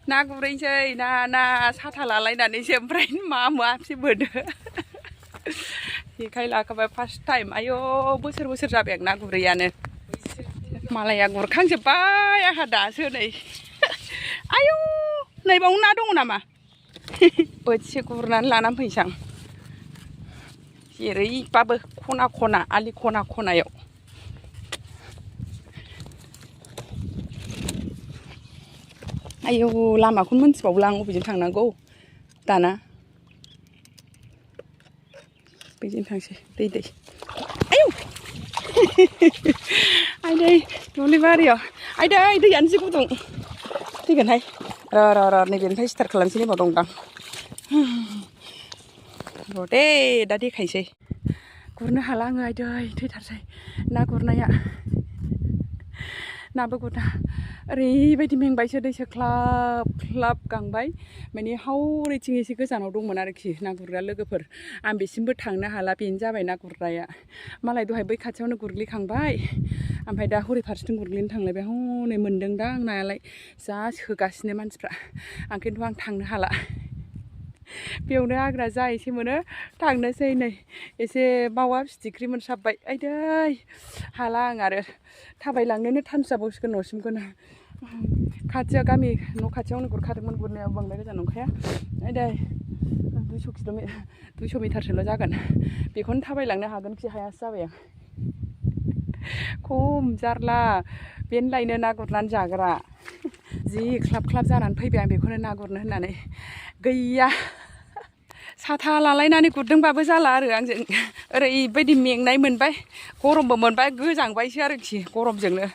ना गुरैसै ना साथा लालायनानैसो ओमफ्राय मासो बोनो जेखाइ लाखाबाय फार्स्ट टाइम आयौ बोसोर जाबाय आं ना गुरैयानो मालाया गुरखांजोब्बाय आंहा दासो नै आयौ नैबाव ना दङ नामा बोथिसे गुरनानै लानानै फैसां जेरैबाबो खना आलि खनायाव आयौ लामाखौनो मोनथिबावला आं बबेजों थांनांगौ दाना बेजों थांसै दै आयौ आइदै दुब्लि बारियाव आइदै दैयानो जि गुदुं फैगोनहाय र' नैबेनिफ्राय स्टार्ट खालामसै नैबाव दंदां र' दे दा देखायसै गुरनो हाला आङो आइदै थैथारसै ना गुरनाया नाबो गुरना ओरैबायदि मेंबायसो दैसो ख्लाब गांबाय माने हावरेथिं एसे गोजानाव दंमोन आरोखि ना गुरग्रा लोगोफोर आं बेसिमबो थांनो हाला बेनो जाबाय ना गुरनाया मालाय दहाय बै खाथियावनो गुरग्लिखांबाय ओमफ्राय दा हरै फारसेथिं गुरग्लिनो थांलायबाय हनै मोनदोंदां नायालाय जा सोगासिनो मानसिफ्रा आं खिन्थु आं थांनो हाला बेयावनो आग्रा जा एसे मोनो थांनोसै नै एसे मावा फिथिख्रि मोनसाबबाय आइदै हाला आं आरो थाबायलांनोनो थानसाबावसिगोन न'सिमखौनो खाथिया गामि न' खाथियावनो गुरखादोंमोन गुरनायाव बांद्राय गोजान नंखाया आइदै 200 मिटारसोल' जागोन बेखौनो थाबायलांनो हागोन खि हायासो जाबाय आं खम जारला बेनो लायनो ना गुरनानै जाग्रा जि ख्लाब जानानै फैबाय आं बेखौनो ना गुरनो होननानै गैया साथा लालायनानै गुरदोंबाबो जाला आरो आंजों ओरैबायदि मेंनाय मोनबाय गरमबो मोनबाय गोजांबायसो आरोखि गरमजोंनो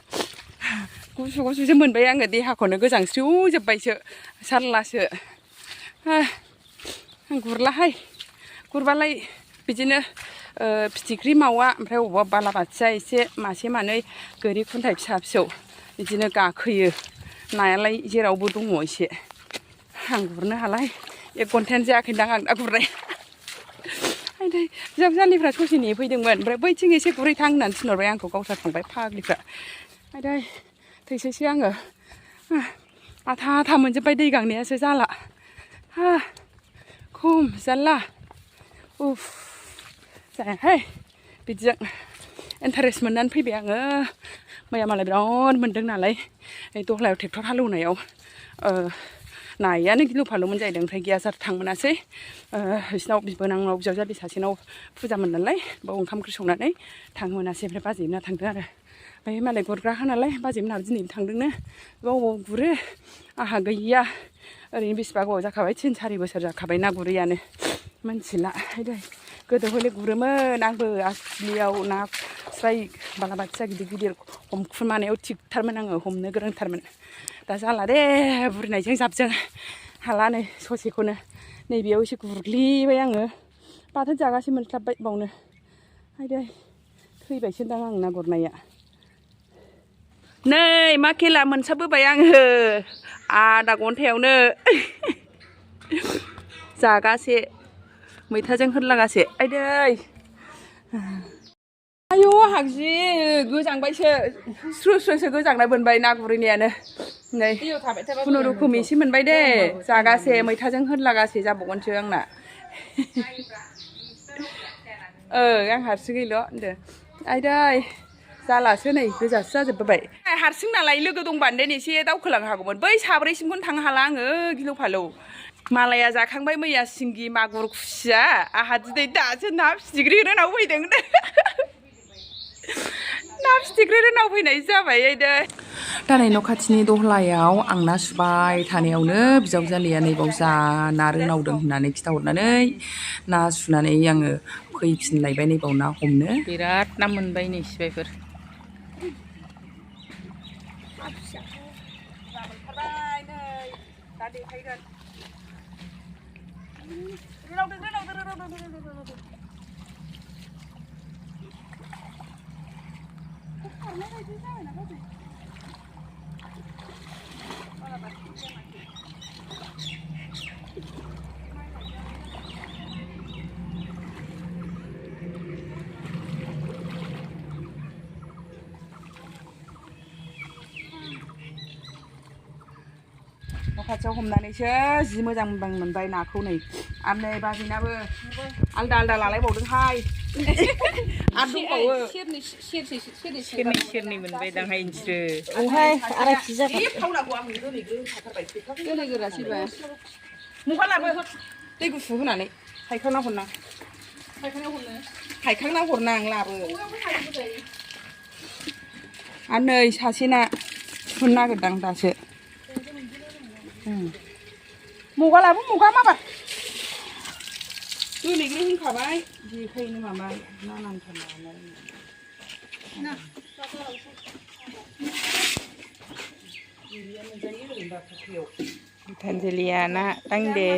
गुसुसो मोनबाय आङो देहाखौनो गोजांस्रिवजोब्बायसो सारलासो आं गुरलाहाय गुरबालाय बिदिनो फिथिख्रि मावा ओमफ्राय अबेबा बालाबाथिया एसे मासे मानै गोरि खुन्थाइ फिसा बिदिनो गाखोयो नायालाय जेरावबो दङ एसे आं गुरनो हालाय 1 घन्टायानो जायाखैदां आं ना गुरनाय आइदै बिजावजालिफ्रा ससे नेफैदोंमोन ओमफ्राय बैथिं एसे गुरहैथां होननानै थिनहरबाय आंखौ गावस्रा थांबाय फाग्लिफ्रा आइदै थैसैसै आङो आथा मोनजोब्बाय दै गांनायासो जाला खम जारला उफ जायाहाय बिदिजों इन्टारेस्ट मोननानै फैबाय आङो मैया मालाय बिराद मोनदों नालाय दहलायाव ट्रेक्टर हालेवनायाव नायानो गिलु फालुमोन जाहैदों ओमफ्राय गियाजार थांमोनासै बिसिनाव बिबोनांनाव बिजावजालि सासेनाव फुजामोन नालाय बाव ओंखाम ओंख्रि संनानै थांनो मोनासै ओमफ्राय बाजैमोनहा थांदों आरो ओमफ्राय मालाय गुरग्राखा नालाय बाजैमोनहाबो दिनै थांदोंनो बाव गुरो आंहा गैया ओरैनो बेसेबा गोबाव जाखाबाय 3-4 बोसोर जाखाबाय ना गुरैयानो मिन्थिला आइदै गोदो हले गुरोमोन आंबो आसलियाव नास्राय बालाबाथिया गिदिर हमखुमानायाव थिगथारमोन आङो हमनो गोरोंथारमोन दा जाला दे बुरिनायजों जाबजों हाला नै ससेखौनो नैबेयाव एसे गुरग्लिबाय आङो बाथोन जागासे मोनस्लाबबाय बावनो आइदै थैबायसो दां आं ना गुरनाया नै मा खेला मोनसाबबोबाय आङो आधा घन्टायावनो जागासे मैथाजों होदलागासे आइदै आयौ आंहा जि गोजांबायसो स्रो गोजांनाय मोनबाय ना गुरैनायानो नै खुनुरुखुम एसे मोनबाय दे जागासे मैथाजों होदलागासे जाबावगोनसो आंना आं हारसिङैल' होनदो आइदै जालासो नै गोजासो जाजोबबाय हारसिं नालाय लोगो दंबानो देन एसे दावखोलांनो हागौमोन बै साब्रैसिमखौनो थांनो हाला आङो गिलु फालौ मालाया जाखांबाय मैया सिंगि मागुर खुसिया आंहा दिनै दासो ना फिथिख्रि रोनाव फैदों ना फिथिख्रि रोनाव फैनाय जाबाय आइदै दा नै न' खाथिनि दहलायाव आं ना सुबाय थानायावनो बिजावजालिया नैबाव जा ना रोनावदों होननानै खिथाहरनानै ना सुनानै आङो फैफिनलायबाय नैबाव ना हमनो बिराद ना मोनबाय नै सिबायफोर मोनथारबाय नै दा देखायगोन रोनावदों खारनाय बायदि जाबायना बाजै खाथियाव हमनानैसो जि मोजां मोनबाय नाखौ नै आरो नै बाजैनाबो आलदा आलदा लालायबावदोंहाय आरो दंबावो सेरनै मोनबाय दांहाय नोंसोरो औहाय आराय केजि जाबाय थावनाखौ आं दोनैग्रो थाथारबाय दोनैगोरासैबा मुगा लाबो दै गुसु होनानै हायखांना हरनां हायखांना हरनां लाबो आरो नै सासेना थुनो नागिरदां दासो मुगा लाबो मुगा माबा दोनैग्रो होनखाबाय जेखायनो माबा ना नांथार थानजेलिया ना दांदों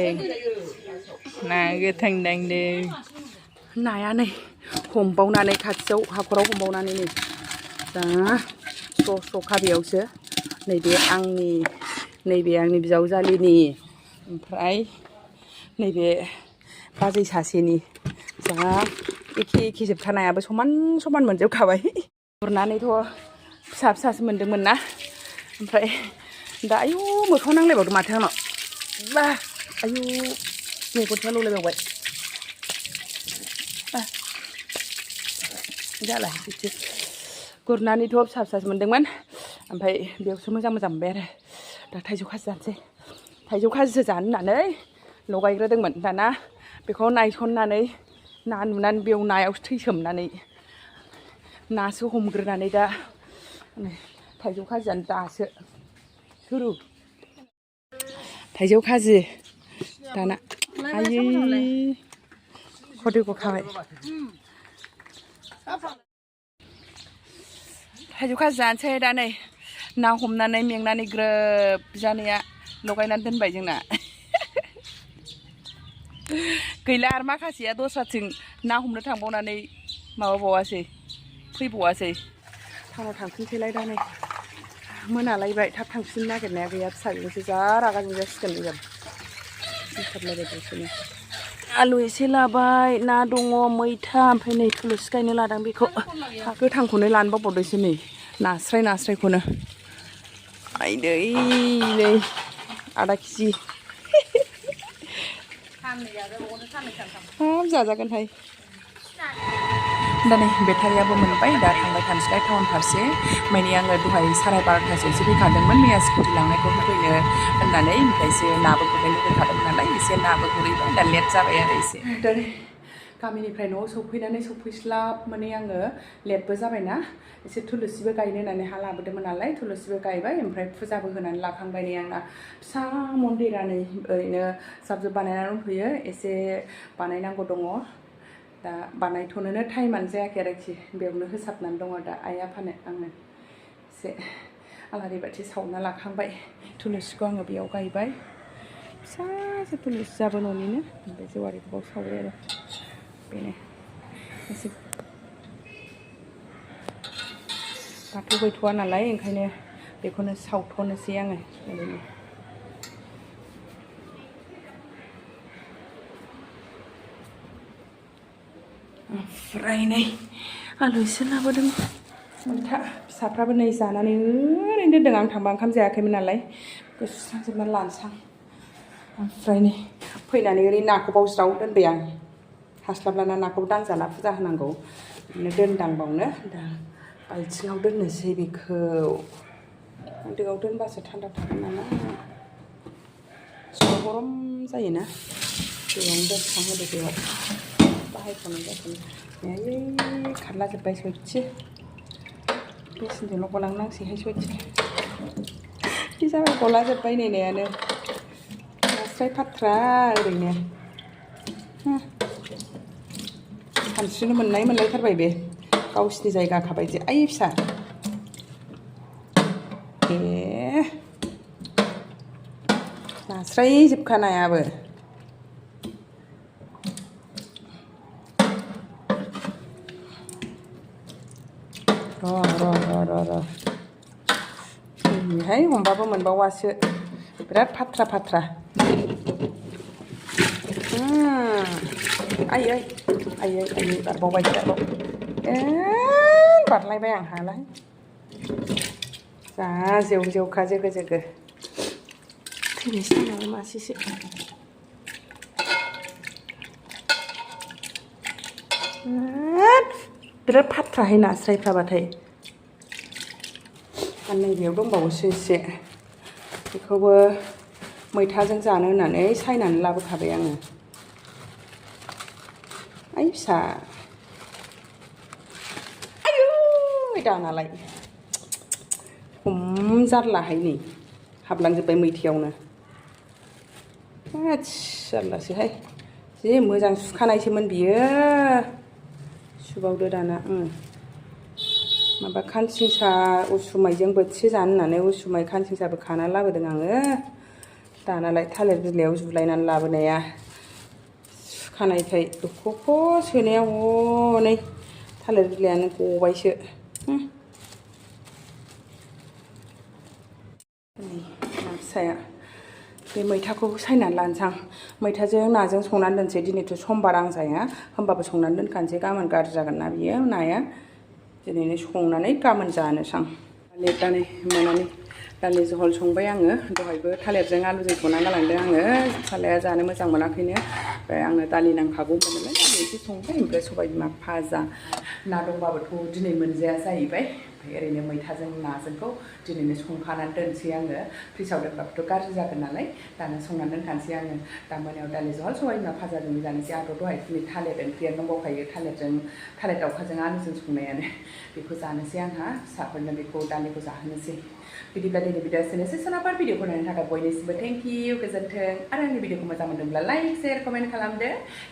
ना गोथां दांदों नाया नै हमबावनानै खाथियाव हाखराव हमबावनानै नै जा स्र' स्र'खा बेयावसो नैबे आंनि बिजावजालिनि ओमफ्राय नैबे बाजै सासेनि जा एखे जोबथा नायाबो समान मोनजोबखाबाय गुरनानैथ' फिसासो मोनदोंमोन ना ओमफ्राय दा आयु मोखाङाव नांलायबावदों माथो आंनाव बा आयु मेगनफ्रा ललायबावबाय जाला बिदि गुरनानैथ' फिसासो मोनदोंमोन ओमफ्राय बेयावसो मोजां मोनबाय आरो दा थाइजौ खाजि जानोसै थाइजौ खाजिसो जानो होननानै लगायग्रोदोंमोन दाना बेखौ नायसननानै ना नुनानै बेयाव नायावसो थैसोमनानै नासो हमग्रोनानै दा थाइजौ खाजियानो दासो सुरु थाइजौ खाजि दाना आयै खदै गखाबाय थाइजौ खाजि जानोसै दा नै ना हमनानै मेंनानै ग्रोब जानाया लगायनानै दोनबाय जोंना गैला आरो माखासेया दस्राथिं ना हमनो थांबावनानै माबाबावासै फैबावासै टाउनाव थांफिनसैलाय दा नै मोनालायबाय थाब थांफिननो नागिरनाया गैया फिसाजोंसो जा रागा जोंजासिगोन जों ओंखारलायबाय दसेनो आलु एसे लाबाय ना दङ मैथा ओमफ्राय नै थुलुंसि गायनो लादों बेखौ गोथांखौनो लानो बावबावदोंसो नै नास्रायखौनो आइदै नै आधा केजि हाब जाजागोनहाय दा नै बेटारियाबो मोनबाय दा थांबाय थानोसैलाय टाउन फारसे माने आङो दहाय 12:30 फैखादोंमोन मैया स्कुटि लांनायखौ होफैनो होननानै ओमफ्रायसो नाबो गुरनो लुबैखादोंमोन नालाय एसे नाबो गुरहैबाय दा लेट जाबाय आरो एसे दा गामिनिफ्राय न'आव सौफैस्लाब माने आङो लेटबो जाबायना एसे थुलुसिबो गायनो होननानै हा लाबोदोंमोन नालाय थुलुसिबो गायबाय ओमफ्राय फुजाबो होनानै लाखांबाय नै आंना फिसा मन्दिरानो ओरैनो जाब बानायनानै दंथ'यो एसे बानायनांगौ दङ दा बानायथ'नोनो टाइमानो जायाखै आरोखि बेयावनो होसाबनानै दङ दा आइ आफानो आङो एसे आलारि बाथि सावना लाखांबाय थुलुसिखौ आङो बेयाव गायबाय फिसासो थुलुसियाबो न'निनो ओमफ्राय जेवारिखौबो सावबाय आरो बेनो एसे बाथौ गैथ'वा नालाय ओंखायनो बेखौनो सावथ'नोसै आङो ओरैनो ओमफ्राय नै आलु एसे लाबोदों मैथा फिसाफ्राबो नै जानानै ओरैनो दोनदों आं थांबा ओंखाम जायाखैमोन नालाय बेखौ सुस्रांजोबनानै लानोसै आं ओमफ्राय नै फैनानै ओरै नाखौ बाव ज्राव दोनबाय आं हास्लाबलाना नाखौ दांजाला फुजा होनांगौ बिदिनो दोनदांबावनो दा बाल्थिङाव दोननोसै बेखौ दोआव दोनबासो थान्दा थागोन नालाय सिङाव गरम जायोना दोआवनो दोनखांहोदो दोआव बाहायथ'नाय जाथों आयै खारलाजोब्बाय सयथि बेसिनजोंल' गलांनांसैहाय सयथि बे जाबाय गलाजोब्बाय नै नायानो नास्राय फाथ्रा ओरैनो सानस्रिनो मोनलायथारबाय बे गावसिनि जायगाखा बायदि आइ फिसा ए नास्राय जोबखा नायाबो र' नैहाय हमबाबो मोनबावासो बिराद फाथ्रा आयै बारबावबाय बारलायबाय आं हालाय जा जेवखा जोगो थैनोसै नामा मासेसो बिराद फाथ्राहाय नास्रायफ्राबाथाय आरो नैबेयाव दंबावोसो एसे बेखौबो मैथाजों जानो होननानै सायनानै लाबोखाबाय आङो आइ फिसा आयु दानालाय खम जारलाहाय नै हाबलांजोब्बाय मैथायावनो जारलासोहाय जि मोजां सुखानायसोमोन बियो सुबावदो दाना माबा खानसिंसा उसुमाइजों बोथिसे जानो होननानै उसुमाइ खानसिंसाबो खाना लाबोदों आङो दानालाय थालिर बिलाइयाव जुलायनानै लाबोनाया सुखानायखाय दख'ख' सोनायाव हनै थालिर बिलाइयानो गबायसो ना फिसाया बे मैथाखौ सायनानै लानोसां मैथाजों नाजों संनानै दोनसै दिनैथ' समबार आं जाया होमबाबो संनानै दोनखानोसै गाबोन गाज्रि जागोन ना बियो नाया दिनैनो संनानै गाबोन जानोसां दानै मोनानि दालि जहल संबाय आङो दहायबो थालिरजों आलुजों संना गालांदों आङो फिसालाया जानो मोजां मोनाखैनो ओमफ्राय आंनो दालि नांखागौमोन नालाय दालि एसे संबाय ओमफ्राय सबाय बिमा भाजा ना दंबाबोथ' दिनै मोनजाया जाहैबाय ओमफ्राय ओरैनो मैथाजों नाजोंखौ दिनैनो संखानानै दोनसै आङो फ्रिजआव दोनबाबोथ' गाज्रि जागोन नालाय दानो संनानै दोनखानोसै आङो दा मोनायाव दालि जहल सबाय बिमा भाजाजों जानोसै आंथ' दहाय दिनै थालिर ओंख्रियानो दंबावखायो थालिर दाउखाजों आलुजों संनायानो बेखौ जानोसै आंहा फिसाफोरनो बेखौ दालिखौ जाहोनोसै बिदिब्ला दिनै भिडिअ एसेनोसै सोरनाफोर भिडिअखौ नायनो थाखाय बयनिसिमबो थेंक इउ गोजोन्थों आरो आंनि भिडिअखौ मोजां मोनदोंब्ला लाइक शेयार कमेन्ट खालामदो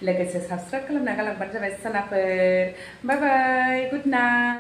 लोगोसे साबस्क्राइब खालामना गालांबानो जाबाय सोरनाफोर बाय बाय गुड नाइट